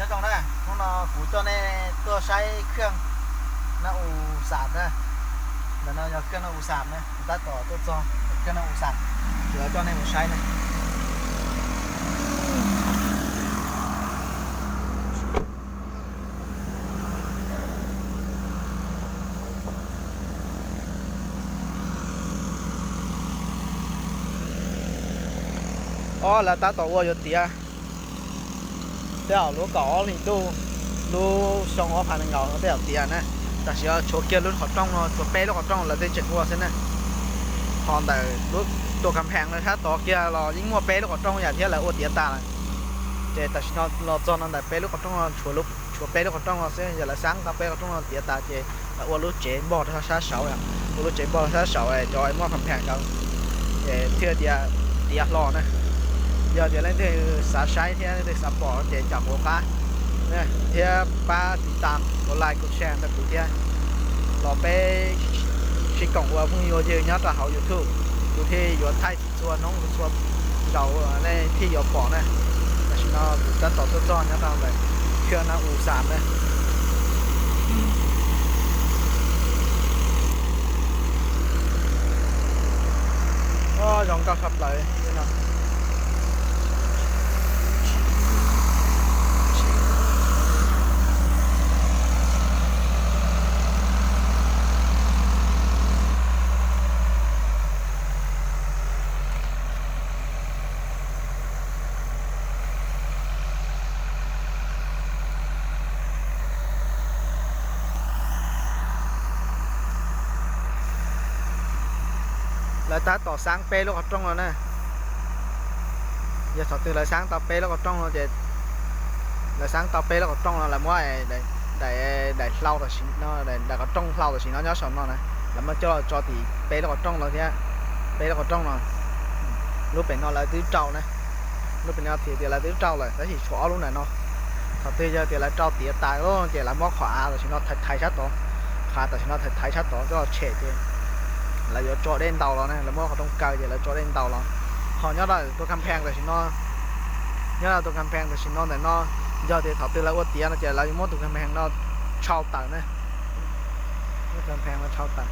Nyob zoo na, hnub no kuv coj nej tuaj saib khaj na u xam na. Ntawm no yog khaj na u xam na, kuv tab tom tuaj txog khaj na u xam, kuv coj nej mus saib na. Ob, lawv tab tom ua yuav tiav. Tej zaum lub kaum ob hlis ntuj, lub xyoo ob phav nees nkaum no tej zaum tiav na. Tam sim no tshuav kiag lub qhov rooj no, tshuav peb lub qhov rooj lawv tej tseem ua xwb na. Ho ntawm lub tus kas phees no sab tod kiag los yeej muaj peb lub qhov rooj yam thiab lawv ua tiav tas lawm. Ces tam sim no los txog no ntawm peb lub qhov rooj no tshuav peb lub qhov rooj no xwb, yog lawv xaab tau peb qhov rooj no tiav tas ces lawv ua lub tsev npog rau sab saud, ua lub tsev npog rau sab saud cov muaj kas phees ntawd, ces thiaj tias tiav hlo na. Yog tias leej twg xav saib thiab leej twg xav pom ces caum kuv qab thiab pab tiv tam, kuv like, kuv share rau kuv thiab, los peb sib koom ua phooj ywg nyob rau hauv YouTube, kuv thiaj yuav thaij txhua txhua hnub txhua zaus nej thiaj yuav pom na. Tam sim no kuv tab tom tuaj txog nyob rau ntawm khaj na u xam na. Zoo nkauj tshaj plaws li no. Lawv tab tom xaab peb lub qhov rooj no na. Yog thaum twg lawv xaab tau peb lub qhov rooj no ces, lawv xaab tau peb lub qhov rooj no lawv muab daim, daim hlau tam sim no, daim qhov rooj hlau tam sim no nyob saum no na, lawv muab coj los tso tim peb lub qhov rooj no thiab. Peb lub qhov rooj no, lub pem no lawv twb rau na, lub pem no thiaj tias lawv twb rau lawm tab sis tshuav ob lub ntawm no. Thaum twg yog tias lawv rau tiav tas lawm ces lawv muab qhov av tam sim no thaiv thaiv sab tod, qhov av tam sim no thaiv thaiv sab tod coj los tshem ces lawv yuav tso dej ntaus los na, lawv muab qhov rooj kaw ces lawv tso dej ntaus los. Ho nyob rau tus kas phees tam sim no, nyob rau tus kas phees tam sim no ntawm no, yog tias thaum twg lawv ua tiav no ces lawv yuav muab tus kas phees no tshau tawm na. Muab tus kas phees no tshau tawm.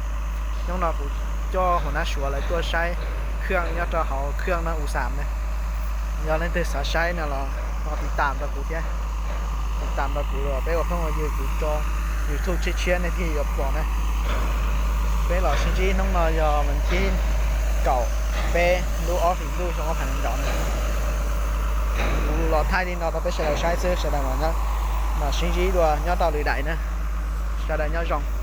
Hnub no kuv coj hauv nab suav lawv tuaj saib khaj nyob rau hauv khaj na u xam na. Yog leej twg xav saib no los ho tiv tam rau kuv thiab, tiv tam rau kuv los peb ua phooj ua ywg, kuv tso YouTube tshiab tshiab nej thiaj yuav pom na. Peb los sib ntsib hnub no yog vas thib kaum peb lub ob hlis ntuj xyoo ob phav nees nkaum na. Kuv los thaij li no rau peb sawv daws saib xwb, sawv daws mam sib ntsib dua nyob rau lwm daim na. Sawv daws nyob zoo.